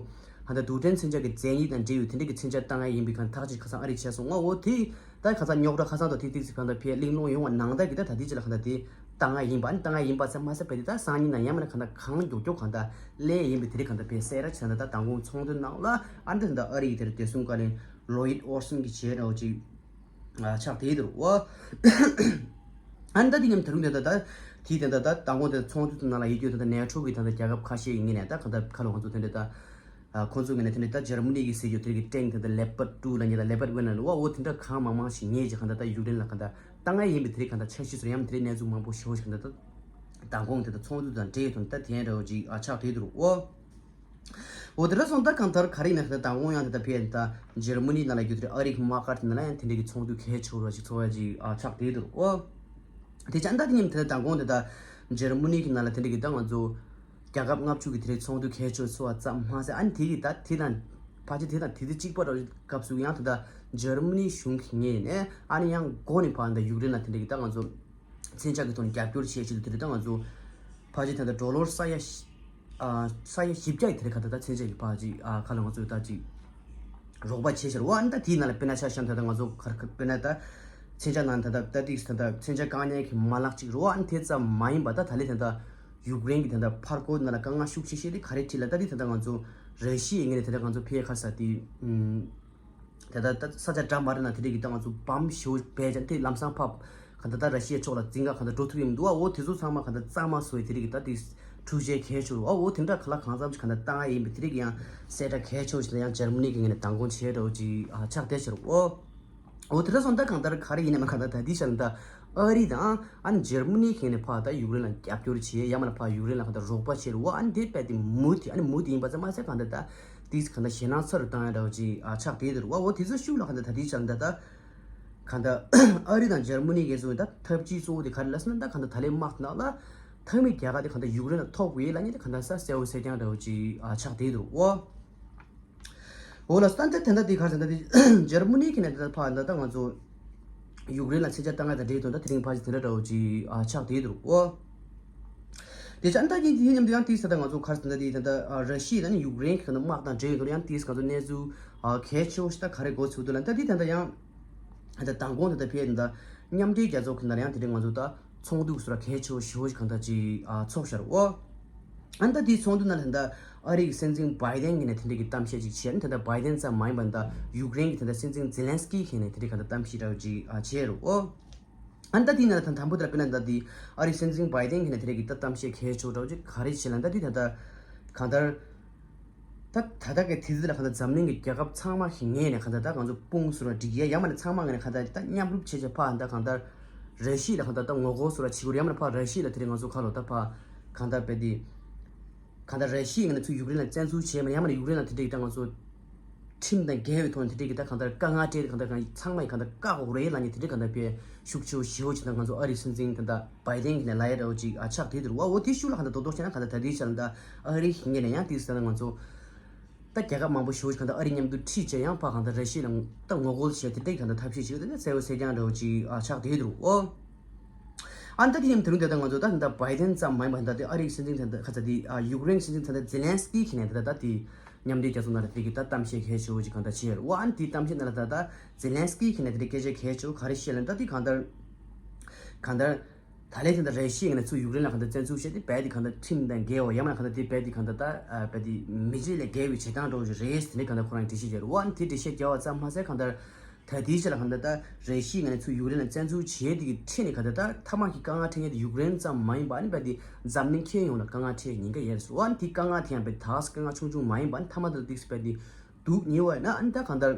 ད་ལྟ་རྡུལ་ཕྲན་མཚོན་ཆ་གི་རྫས་ཉིད་དང་འབྲེལ་ཡོད་དེ་འདྲ་གི་མཚོན་ཆ་བཏང་ཡ་ཡིན་པའི་གང་ཐག་གཅོད་ཁ་སང་ཨ་རིས་བྱས་སོང་ང་། འོ་དེ་ད་ཁ་སང་རྙོག་དྲ་ཁ་སང་དང་དེ་ཏིག་ཙི་གང་ལྟར་ཕའི་གླེང་སློང་ཡོང་བ་ནང་ལྟར་གྱི་ད་ད་ལྟའི་ཆ་ལ་གང་ལྟར་དེ་བཏང་ཡ་ཡིན་པ་ཨ་ནི་བཏང་ཡ་ཡིན་པ་ཚད་མ་ཟད་པ་དེ་ད་སང་ཉིན་ནང་ཡང་མིན་ན་གང་ལྟར་གང་མགྱོགས་མགྱོགས་གང་ལྟར་ལས་ཡིན་པའི་དེ་རིགས་གང་ལྟར་ཕའི་གསལ་བསྒྲགས་བྱས་ན་ད་མདང་དགོང་ཚོགས་འདུ་ནང་ལ་ཨ་འདི་ད་ཨ་རིའི་དེར་བདེ་སྲུང་བཀའ་བློན་ལོ་ཡིད་ཨོར་སིན་གྱིས་བྱས་འདྲ་བོ་ཅིག་ཆགས་བསྡད་འདུག་ཨོ། ཨ་ནི་ད་དེ་མཉམ་ད་རུང་དེ་ད་ད་དེ་དེ་ད་ད་མདང་དགོང་དེ་ཚོགས་འདུ་དེ་ནང་ལ་ཡོད་རྒྱུ་དེ་ད་ནེ་ཊོ་གི་ད་ད་རྒྱལ་ཁབ་ཁ་ཤས་ཡིན་ངེས་ནས་ད་གང་ལྟར་ཁ་ལོ་ང་ཚོ་དེ་འདྲ་ད། ཁོང་ཚོ་ངོས་ནས་དེ་འདྲ་ད་འཇར་མ་ནི་གི་ཟེར་རྒྱུ་དེ་གི་ཀྲེང་དེ་འདྲ་ལེ་པར་ཊུ་ལབ་མཁན་དང་ལེ་པར་ཝན་ལབ་མཁན་འོ་དེ་འདྲ་གང་མང་མང་ཞིག་ངེས་ཀྱི་གང་ལྟར་ད་ཡུཀ་རེན་ལ་གང་ལྟར་བཏང་ཡ་ཡིན་པའི་དེ་རིགས་གང་ལྟར་འཆར་གཞི་ཚོ་ཡང་དེ་རིགས་གནས་ཚུལ་མང་པོ་ཞེ་པོ་ཞིག་གང་ལྟར་ད་མདང་དགོང་དེ་ད་ཚོགས་འདུ་དང་འབྲེལ་ཡོད་ཐོག་ནས་ད་དེ་འདྲ་བོ་ཅིག་ཨ་ཆགས་བསྡད་འདུག་ཨོ། འོ་དེ་འདྲ་སོང་ད་གང་ལྟར་ག་རེ་ཡིན་ན་ད་མདང་དགོང་ཡང་དེ་ད་ཕེ་ད་འཇར་མ་ནི་ནང་ལ་རྒྱུ་དེ་ཨ་རིག་དམག་སྒར་དེ་ནང་ལ་ཡང་དེ་འདྲ་གི་ཚོགས་འདུ་གལ་ཆེ་བོ་ཞིག་ཚོགས་ཡ་ཅིག་ཨ་ཆགས་བསྡད་འདུག་ཨོ། དེ་ཅང་ད་དེ་ཉིན་དེ་ད་མདང་དགོང་དེ་ད་འཇར་མ་ནི་གི་ནང་ལ་དེ་འདྲ་གི་ད་ང་ཚོ་རྒྱལ་ཁབ་ལྔ་བཅུ་གི་དེ་རིང་ཚོགས་འདུ་གལ་ཆེ་བོ་ཚོགས་པ་ཙམ་མ་ཟད་ཨ་ནི་དེ་གི་ད་དེ་དང་ཕལ་ཆེར་དེ་དང་དེ་དུས་གཅིག་པ་ར་སྐབས་སུ་ཡང་དེ་ད་འཇར་མ་ནི་གཞུང་གི་ངོས་ནས་ཨ་ནི་ཡང་མགོ་ནས་ཕར་ད་ཡུཀ་རེན་ལ་དེ་འདྲ་གི་ད་ང་ཚོ་མཚོན་ཆ་གི་ཐོག་ནས་རྒྱབ་སྐྱོར་བྱེད་ཆེད་དུ་དེ་རིང་ད་ང་ཚོ་ཕལ་ཆེར་དེ་ད་ཌོ་ལར་ས་ཡ་ཨ་ས་ཡ་བཞི་བརྒྱ་ཡི་དེ་རིང་ཁ་ད་ད་མཚོན་ཆ་གི་ཕར་ཅིག་ཨ་ཁ་ལ་ང་ཚོ་ད་ཅིག་རོགས་པ་བྱེད་ཤར་བ་ཨ་ནི་ད་དེའི་ནང་ལ་དཔེར་ན་ཆ་བཞག་ན་ད་ད་ང་ཚོ་གར་དཔེར་ན་ད་མཚོན་ཆ་ནང་ད་ད་ད་ཏིག་ད་ད་མཚོན་ཆ་བཀག་ཉར་གྱི་མ་ལག་ཅིག་རོ་ཨ་ནི་དེ་ཙམ་མ་ཡིན་པ་ད་ད་ལེ་ད་ད་ཡུཀ་རེན་གྱི་ད་ད་ཕར་སྐོར་ནང་ལ་དཀའ་ངལ་ཤུགས་ཆེ་ཤོས་དེ་ག་རེ་འཕྲད་ལ་ད་དེ་ད་ད་ང་ཚོ་ར་ཤི་ཡའི་ངོས་ནས་ད་ད་ང་ཚོ་ཕེ་ཁ་ས་དེ་ཨུམ། དེ་ལྟར་ད་ས་ཆ་འདྲ་མ་རེད་ན་དེ་རིགས་ཀྱི་ད་ང་ཚོ་བམ་ཞེ་པོ་སྦས་ཀྱང་དེ་ལམ་སང་ཕབ་ག་ད་ད་ར་ཤི་ཡའི་ཕྱོགས་ལ་འཛིང་ག་ག་ད་འགྲོ་ཐུབ་ཀྱི་མི་འདུག་ཨ། འོ་དེ་ཚོ་ཚང་མ་ག་ད་གཙང་མ་བཟོ་ཡི་དེ་རིགས་ཀྱི་ད་དེ་འཕྲུལ་ཆས་གལ་ཆེ་རུ་ཨ། འོ་དེ་འདྲ་ག་ལ་གང་འཚམ་ཞིག་ག་ད་བཏང་ཡ་ཡིན་པའི་དེ་རིགས་ཀྱི་ཡང་གསལ་བསྒྲགས་གལ་ཆེ་བོ་ཞིག་ལ་ཡང་འཇར་མ་ནི་གི་ངོས་ནས་མདང་དགོང་བྱས་འདྲ་བོ་ཅིག་ཨ་ཆགས་བསྡད་ཤར་འོ། འོ་དེ་འདྲ་སོང་ད་གང་ལྟར་ག་རེ་ཡིན་ནའི་མ་ག་ད་ད་དེ་ཆ་ལ་ད་ཨ་རི་དང་ཨ་ནི་འཇར་མ་ནི་གི་ངོས་ནས་ཕར་ད་ཡུཀ་རེན་ལ་རྒྱབ་སྐྱོར་བྱས་ཡ་མ་ལ་ཕར་ཡུཀ་རེན་ལ་ག་ད་རོགས་པ་བྱས་རུ་ཨ་ནི་དེ་དཔེ་དེ་མུ་མཐུད་ཨ་ནི་མུ་མཐུད་ཡིན་པ་ཙམ་མ་ཟད་གང་ལྟར་ད། དེས་གང་ལྟར་ཞེད་སྣང་ཚ་རུ་བཏང་ཡ་འདྲ་བོ་ཅིག་ཨ་ཆགས་བསྡད་འདུག་བ། འོ་དེ་ཚོ་ཤུགས་ལ་གང་ལྟར་ད་དེའི་ཆ་ལ་ད་ལྟ་གང་ལྟར་ཨ་རི་དང་འཇར་མ་ནི་གི་ཚོ་ད་འཐབ་ཇུས་གཙོ་བོ་དེ་ག་རེ་ལབ་སོང་ན་ད་གང་ལྟར་ད་ལན་དམག་ནང་ལ་མཐའ་མའི་རྒྱལ་ཁ་དེ་གང་ལྟར་ཡུཀ་རེན་ལ་ཐོབ་དགོས་ཡས་ལ་ནི་ད་གང་ལྟར་ས་གསལ་བོ་གསལ་རྐྱང་འདྲ་བོ་ཅིག་ཨ་ཆགས་བསྡད་འདུག་བ། འོ་ལ་སྟན་ཏེ་དེ་འདྲ་དེ་ག་རེ་ཟེར་ན་དེ་འཇར་མ་ནི་གི་ནས་ད་ལྟ་ཕར་ད་ལྟ་ང་ཚོ་ཡུཀ་རེན་ལ་མཚོན་ཆ་བཏང་ཡ་དང་འབྲེལ་དོན་དུ་དེ་རིང་ཕལ་ཆེར་དེ་འདྲ་འདྲ་བོ་ཅིག་ཨ་ཆགས་བསྡད་འདུག་ཨོ། དེ་ཆ་ཨ་ད་ཡིན་དེ་མཉམ་དུ་ཡང་དེའི་ས་ད་ང་ཚོ་ག་རེ་ཟེར་ན་དེ་ད་ལྟ་ཨ་ར་ཤི་ཡ་ནི་ཡུཀ་རེན་གྱི་དམག་དང་འབྲེལ་ཡོད་དུ་ཡང་དེའི་ས་ང་ཚོ་གནས་ཚུལ་ཨ་གལ་ཆེ་བོ་ཞིག་ད་ག་རེ་གོ་ཚུལ་འདུག་ལ་ད་དེ་ད་ལྟ་ཡང་ད་ལྟ་མདང་དགོང་ད་ལྟ་ཕེ་ད་ལྟ་མཉམ་འབྲེལ་རྒྱལ་ཚོགས་ཀྱི་ནང་ཡང་དེ་རིང་ང་ཚོ་ད་ཚོགས་འདུ་སོགས་གལ་ཆེ་བོ་ཞེ་པོ་ཞིག་གང་ལྟར་ཅིག་ཨ་ཚོགས་ཤར་ཨོ། ཨ་ནི་ད་དེའི་ཚོགས་འདུ་ནང་ལ་ད་ལྟ་ཨ་རི་གི་སྲིད་འཛིན་བྷའི་ཌེན་གྱིས་ནས་དེ་འདྲ་གི་གཏམ་བཤད་ཅིག་བྱས། ཨ་ནི་ད་ལྟ་བྷའི་ཌེན་ཙམ་མ་ཡིན་པར་ད་ཡུཀ་རེན་གྱི་ད་ལྟ་སྲིད་འཛིན་ཛེ་ལན་སི་ཀི་གིས་ནས་དེ་འདྲ་གང་ལྟར་གཏམ་བཤད་འདྲ་བོ་ཅིག་ཨ་བྱས་རུ་ཨོ། ཨ་ནི་ད་དེའི་ནང་ལ་ད་དང་པོ་དེ་ལ་དཔེར་ན་ད་དེ་ཨ་རི་སྲིད་འཛིན་བྷའི་ཌེན་གྱིས་ནས་དེ་འདྲ་གི་ད་གཏམ་བཤད་གལ་ཆེ་འདྲ་བོ་ཅིག་ག་རེ་བྱས་ལ་ད་དེ་ད་ལྟ་གང་ལྟར། ད་ད་ལྟ་གི་དུས་ཚོད་ལ་གང་ལྟར་འཛམ་གླིང་གི་རྒྱལ་ཁབ་ཚང་མ་ཞིག་ངོས་ནས་གང་ལྟར་ད་ང་ཚོ་དཔུང་གསུམ་ལ་འགྲིག་ཡ་ཡང་མིན་ན་ཚང་མ་ངོས་ནས་གང་ལྟར་ད་མཉམ་རུབ་བྱས་བྱས་ཕར་ད་གང་ལྟར་ར་ཤི་ཡ་ལ་གང་ལྟར་ད་ངོ་རྒོལ་བཟོ་འདྲ་བྱེད་དགོས་རེད། ཡང་མིན་ན་ཕར་ར་ཤི་ཡ་ལ་དེ་རིང་ང་ཚོ་ཁ་ལོ་ད་ཕར་གང་ལྟར་རྦད་དེ་གང་ལྟར་ར་ཤི་ཡ་ངོས་ནས་ཚུར་ཡུཀ་རེན་ལ་བཙན་འཛུལ་བྱས་མིན་ན་ཡང་མིན་ན་ཡུཀ་རེན་ལ་དེ་འདྲའི་ད་ང་ཚོ་ཁྲིམས་དང་འགལ་བའི་ཐོག་ནས་དེ་འདྲའི་གི་ད་གང་ལྟར་དཀའ་ངལ་སྤྲད་དེ་གང་ལྟར་གང་ཚང་མ་ཡི་གང་ལྟར་བཀག་དགོས་རེད་ལབ་མཁན་དེ་འདྲའི་གང་ལྟར་དཔེ་ཤུགས་ཆེ་བོ་ཞེ་བོ་ཅིག་ད་ང་ཚོ་ཨ་རིའི་སྲིད་འཛིན་ད་ལྟ་བྷའི་ཌེན་གྱིས་ནས་ལབ་ཡ་འདྲ་བོ་ཅིག་ཨ་ཆགས་བསྡད་འདུག་རེད་བ། འོ་དེ་ཤུགས་ལ་གང་ལྟར་རྡོག་རྡོག་བྱས་ན་གང་ལྟར་ད་ལྟའི་ཆ་ལ་ད་ཨ་རིའི་ངོས་ནས་ཡང་དེ་ཟེར་ན་ང་ཚོ་ད་རྒྱལ་ཁབ་མང་པོ་ཞེ་བོ་ཅིག་གང་ལྟར་ཨ་རི་མཉམ་དུ་ཁྲིད་བྱས་ཡང་ཕར་གང་ལྟར་ར་ཤི་ཡ་ལ་ད་ངོ་རྒོལ་བྱས་དེ་འདྲའི་གང་ལྟར་ཐབས་ཤེས་ཤིག་ད་གསལ་བོ་གསལ་རྐྱང་འདྲ་བོ་ཅིག་ཨ་ཆགས་བསྡད་འདུག་འོ། ཨ་ནི་ད་དེ་མཉམ་དུ་དེ་རིང་དེ་ལྟར་ང་ཚོ་ད་ད་བྷའི་ཌེན་ཙམ་མ་ཡིན་པ་ད་དེ་ཨ་རིའི་སྲིད་འཛིན་ད་ད་ཁ་ཚ་དེ་ཨ་ཡུཀ་རེན་སྲིད་འཛིན་ད་ད་ཛེ་ལན་སི་ཀི་གིས་ནས་ད་ད་ད་དེ་མཉམ་འབྲེལ་རྒྱལ་ཚོགས་ནང་ལ་དེ་གི་ད་གཏམ་བཤད་གལ་ཆེ་བོ་ཅིག་གང་ལྟར་བྱས་ཡོད་རེད་བ། ཨ་ནི་དེའི་གཏམ་བཤད་ནང་ལ་ད་ད་ཛེ་ལན་སི་ཀི་གིས་ནས་དེ་འདྲའི་སྐད་ཆ་གལ་ཆེ་བོ་ག་རེ་བཤད་ལབ་ན་ད་དེ་གང་ལྟར་གང་ལྟར་ད་ལན་དེ་འདྲ་ར་ཤི་ཡ་ངོས་ནས་ཚུར་ཡུཀ་རེན་ལ་གང་ལྟར་བཙན་འཛུལ་བྱས་ཏེ་རྦད་དེ་གང་ལྟར་ཁྲིམས་དང་འགལ་བ་ཡང་མིན་ན་གང་ལྟར་དེ་རྦད་དེ་གང་ལྟར་ད་ཨ་རྦད་དེ་མི་སྤྱོད་ལས་འགལ་བའི་བྱེད་སྟངས་འདྲ་བོ་ཞིག་རེད་ཟེར་ནས་གང་ལྟར་ཁོ་རང་འགྲེལ་བཤད་བརྒྱབ་རེད་བ། ཨ་ནི་དེ་འགྲེལ་བཤད་རྒྱབ་པ་ཙམ་མ་ཟད་གང་ལྟར་ད་ལྟའི་ཆ་ལ་གང་ལྟར་ད་ར་ཤི་ཡ་ངོས་ནས་ཚུར་ཡུཀ་རེན་ལ་བཙན་འཛུལ་བྱས་དེ་གི་ཁྲིད་ནས་གང་ལྟར་ད་མཐའ་མ་གི་དཀའ་ངལ་འཕྲད་མཁན་དེ་ཡུཀ་རེན་ཙམ་མ་ཡིན་པ་ཨ་ནི་རྦད་དེ་འཛམ་གླིང་ཁྱོན་ཡོངས་ལ་དཀའ་ངལ་འཕྲད་ཉེན་ཁ་ཡོད་རེད་ཟེར་བ། ཨ་ནི་དེ་དཀའ་ངལ་དེ་ཡང་རྦད་དེ་ད་ག་སེ་དཀའ་ངལ་ཆུང་ཆུང་མ་ཡིན་པ་ཨ་ནི་མཐའ་མ་དེ་ལ་ཏོག་ཙམ་རྦད་དེ་སྡུག་ཉེ་བ་ཡིན་ན་ཨ་ནི་ད་གང་ལྟར་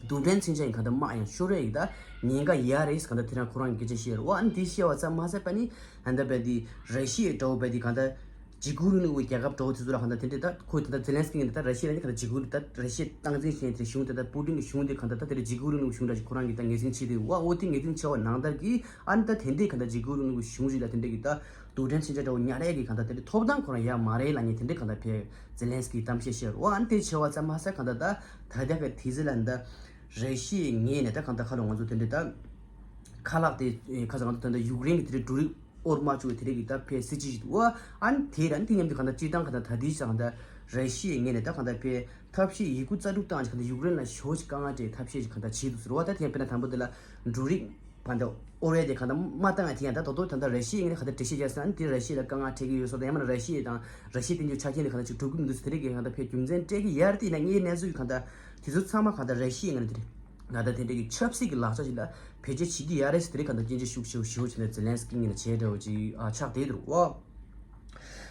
རྡུལ་ཕྲན་མཚོན་ཆ་ཡིན་གང་ལྟར་དམག་ཡང་ཤོར་རེ་ཡིན་ད་ཉེན་ཁ་ཡོད་རེད་གང་ལྟར་དེ་རང་ཁོ་རང་གི་སྐད་ཆ་བཤད་རེད་བ། ཨ་ནི་དེ་བཤད་པ་ཙམ་མ་ཟད་པ་ནི་ཨ་ནི་ད་རྦད་དེ་ར་ཤི་ཡའི་འདྲ་བོ་རྦད་དེ་གང་ལྟར་འཇིགས་སྐུལ་རིང་ལུགས་ཀྱི་རྒྱལ་ཁབ་འདྲ་བོ་དེ་ཚོ་ལ་གང་ལྟར་དེ་འདྲས་ད་ཁོས་དེ་ལྟར་ཛེ་ལན་སི་ཀི་ཡིན་ད་ད་ར་ཤི་ཡ་ལ་ནི་གང་ལྟར་འཇིགས་སྐུལ་ད་ར་ཤི་ཡའི་སྟངས་འཛིན་བྱེད་མཁན་དེ་གཞུང་དེ་ད་པུ་ཏིན་གྱི་གཞུང་དེ་གང་ལྟར་ད་དེ་འདྲས་འཇིགས་སྐུལ་རིང་ལུགས་གཞུང་འདྲ་ཞིག་ཁོ་རང་གིས་ད་ངོས་འཛིན་བྱེད་དེ་བ། འོ་དེ་ངོས་འཛིན་བྱས་པ་ནང་ལྟར་གྱིས་ཨ་ནི་ད་དེ་འདྲས་གང་ལྟར་འཇིགས་སྐུལ་རིང་ལུགས་གཞུང་ཞིག་ལ་དེ་འདྲས་ཀྱི་ད་རྡུལ་ཕྲན་མཚོན་ཆ་འདྲ་བོ་ཉར་ཡས་ཀྱི་གང་ལྟར་དེ་འདྲས་ཐོབ་ཐང་ཁོ་རང་ཡོད་མ་རེད་ལབ་མཁན་དེ་འདྲས་གང་ལྟར་ཕར་ཛེ་ལན་སི་ཀི་གཏམ་བཤད་བཤད་རེད་བ། ཨ་ནི་དེ་བྱས་པ་ཙམ་མ་ཟད་གང་ལྟར་ད་ད་ལྟ་གི་དུས་ཚོད་ལ་འདི་ར་ཤི་ཡའི་ངོས་ནས་ད་གང་ལྟར་ཁ་ལོ་ང་ཚོ་དེ་འདྲས་ད་ཁ་ལག་དེ་ཁ་ཚ་ང་ཚོ་དེ་འདྲ་ཡུཀ་རེན་གྱི་དེ་འདྲས་འབྲུ་རིགས་དབོར་མ་བཅུག་པའི་དེ་རིགས་ཀྱི་ད་ཕར་སྲིད་ཇུས་ཤིག་འདུག་བ། ཨ་ནི་དེ་ར་ནི་དེ་མཉམ་དུ་གང་ལྟར་སྤྱིར་བཏང་གང་ལྟར་ད་ལྟའི་ཆ་གང་ལྟར་ར་ཤི་ཡའི་ངོས་ནས་ད་གང་ལྟར་ཕར་ཐབས་ཤེས་ཡི་གུ་རྩལ་སྤྲུགས་བཏང་ཅིག་གང་ལྟར་ཡུཀ་རེན་ལ་ཞེ་པོ་ཅིག་དཀའ་ངལ་སྤྲད་ཐབས་ཤེས་ཅིག་གང་ལྟར་བྱེད་འདུག་ཟེར་བ། ད་དེ་ཡང་དཔེར་ན་དང་པོ་དེ་ལ་འབྲུ་རིགས་གང་ལྟར་དབོར་ཡས་དེ་གང་ལྟར་མ་བཏང་ཡ་དེ་ཡང་ད་ད་དུང་ད་ལྟ་ར་ཤི་ཡའི་ངོས་ནས་གང་ལྟར་འགྲེལ་བཤད་བརྒྱབ་ཟེར་ན་དེ་ར་ཤི་ཡ་ལ་དཀའ་ངལ་འཕྲད་ཀྱི་ཡོད་སོགས་དང་ཡང་མིན་ན་ར་ཤི་ཡ་དང་ར་ཤི་ཡའི་དེ་འདྲའི་ཆ་རྐྱེན་དེ་གང་ལྟར་ཅིག་འགྲུབ་ཀྱི་མི་འདུག་ཟེར་དེ་རིགས་ཀྱི་གང་ལྟར་ཕར་རྒྱུ་མཚན་སྤྲད་ཀྱི་ཡོད་རེད། དེ་ཡིན་ན་ངའི་གནས་ཚུལ་གྱི་གང་ལྟར་དེ་ཚོ་ཚང་མ་གང་ལྟར་ར་ཤི་ཡའི་ངོས་ནས་དེ་རེད། ད་ལྟ་དེ་འདྲ་གི་ཆབ་སྲིད་ཀྱི་ལག་ཆ་ཞིག་ལ་བེད་སྤྱོད་བྱེད་ཀྱི་ཡོད་རེད་ཟེར་དེ་རིགས་གང་ལྟར་སྐྱོན་བརྗོད་ཤུགས་ཆེ་བོ་ཞེ་པོ་བྱས་ནས་ཛེ་ལན་སི་ཀི་ངོས་ནས་བྱས་འདྲ་བོ་ཅིག་ཨ་ཆགས་བསྡད་འདུག་ཨོ།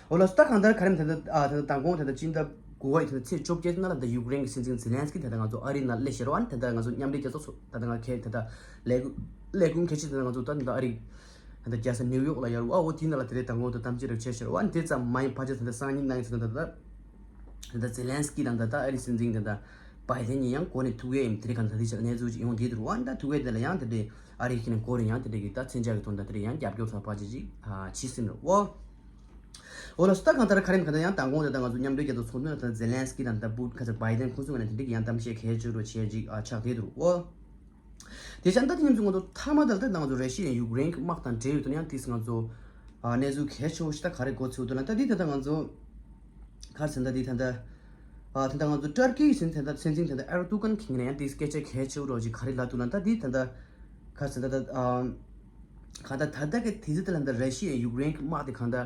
འོ་ལགས་སོ། ད་གང་ལྟར་ག་རེ་ཡིན་ད་ལྟ་ཨ་ད་ལྟ་མདང་དགོང་ད་ལྟ་སྤྱི་ཟླ་དགུ་པ་ཡི་ད་ལྟ་ཚེས་བཅོ་བརྒྱད་ནང་ལ་ད་ཡུཀ་རེན་གྱི་སྲིད་འཛིན་ཛེ་ལན་སི་ཀི་ད་ལྟ་ང་ཚོ་ཨ་རིའི་ནང་སླེབས་ཤག་རེད་བ། ཨ་ནི་ད་ལྟ་ང་ཚོ་མཉམ་འབྲེལ་རྒྱལ་ཚོགས་ཚོ་ད་ལྟ་ང་ཁྱེད་ད་ལྟ་ལས་ཁུངས་ལས་ཁུངས་ཁ་ཤས་ད་ལྟ་ང་ཚོ་ད་ད་ལྟ་ཨ་རི་ད་ལྟ་རྒྱལ་ས་ནིའུ་ཡོག་ལ་ཡོད་རེད་བ། འོ་དེའི་ནང་ལ་དེ་རིང་མདང་དགོང་ད་གཏམ་བཤད་རེ་བྱས་ཤག་རེད་བ། ཨ་ནི་དེ་ཙམ་མ་ཡིན་ཕལ་ཆེར་ད་ལྟ་སང་ཉིན་གནངས་ཉིན་ཚོ་ད་ལྟ་ད་ལྟ་ཛེ་ལན་སི་ཀི་དང་ད་ལྟ་ཨ་རིའི་སྲིད་འཛིན་ད་ལྟ་བྷའི་ཌེན་གཉིས་ཡང་འགོ་ནས་ཐུག་ཡས་ཡིན། དེ་རིང་གང་ལྟར་དེ་ཆ་གནས་ཚུལ་ཅིག་ཡོང་བསྡད་འདུག་རེད་བ། ཨ་ནི་ད་ཐུག་ཡས་དེ་ལ་ཡང་དེ་འདྲའི་ཨ་རི་ཁྱེད་ནས་འགོ་ནས་ཡང་དེ་འདྲའི་གི་ད་མཚོན་ཆ་གི་དོན་དག་དེ་འདྲའི་ཡང་རྒྱབ་སྐྱོར་ཚ་ཕལ་ཆེར་ཅིག་ཨ་བྱེད་སྲིད་རེད་བ། འོ་ལགས་སོ། ད་གང་ལྟར་ག་རེ་ཡིན་གང་ལྟར་ཡང་མདང་དགོང་དེ་ད་ང་ཚོ་མཉམ་འབྲེལ་རྒྱལ་ཚོགས་ཚོགས་འདུ་ནང་ད་ཛེ་ལན་སི་ཀི་དང་ད་པུ་ཁ་ཚ་བྷའི་ཌེན་ཁོང་ཚོ་ངོས་ནས་དེ་འདྲའི་གི་ཡང་གཏམ་བཤད་གལ་ཆེ་རུ་བྱས་ཅིག་ཨ་ཆགས་བསྡད་འདུག་རེད་བ། དེ་བཞིན་ད་དེ་མཉམ་དུ་ང་ཚོ་མཐའ་མ་དེ་ལ་ད་ང་ཚོ་ར་ཤི་ཡ་ཡུཀ་རེན་གྱི་དམག་དང་འབྲེལ་ཡོད་དུ་ཡང་ཏིས་ང་ཚོ་ཨ་གནས་ཚུལ་གལ་ཆེ་བོ་ཞིག་ད་ག་རེ་གོ་ཚུལ་འདུག་ལ། ད་འདི་ད་ལྟ་ང་ཚོ་ག་རེ་ཟེར་ན་ད་འདི་ད་ལྟ་ཨ་ད་ལྟ་ང་ཚོ་ཏུར་ཀི་ཡི་སྲིད་འཛིན་ད་ལྟ་སྲིད་འཛིན་ད་ལྟ་ཨེར་ཏུ་གན་གྱི་ངོས་ནས་ཡང་ཏིས་སྐད་ཆ་གལ་ཆེ་བོ་རོ་ཅིག་ག་རེ་ལབ་འདུག་ལ། ད་འདི་ད་ལྟ་ག་རེ་ཟེར་ན་ད་ལྟ་ཨ་གང་ལྟར་ད་ལྟ་གི་དུས་ཚོད་དེ་ལ་ད་ར་ཤི་ཡ་ཡུཀ་རེན་གྱི་དམག་དེ་གང་ལྟར་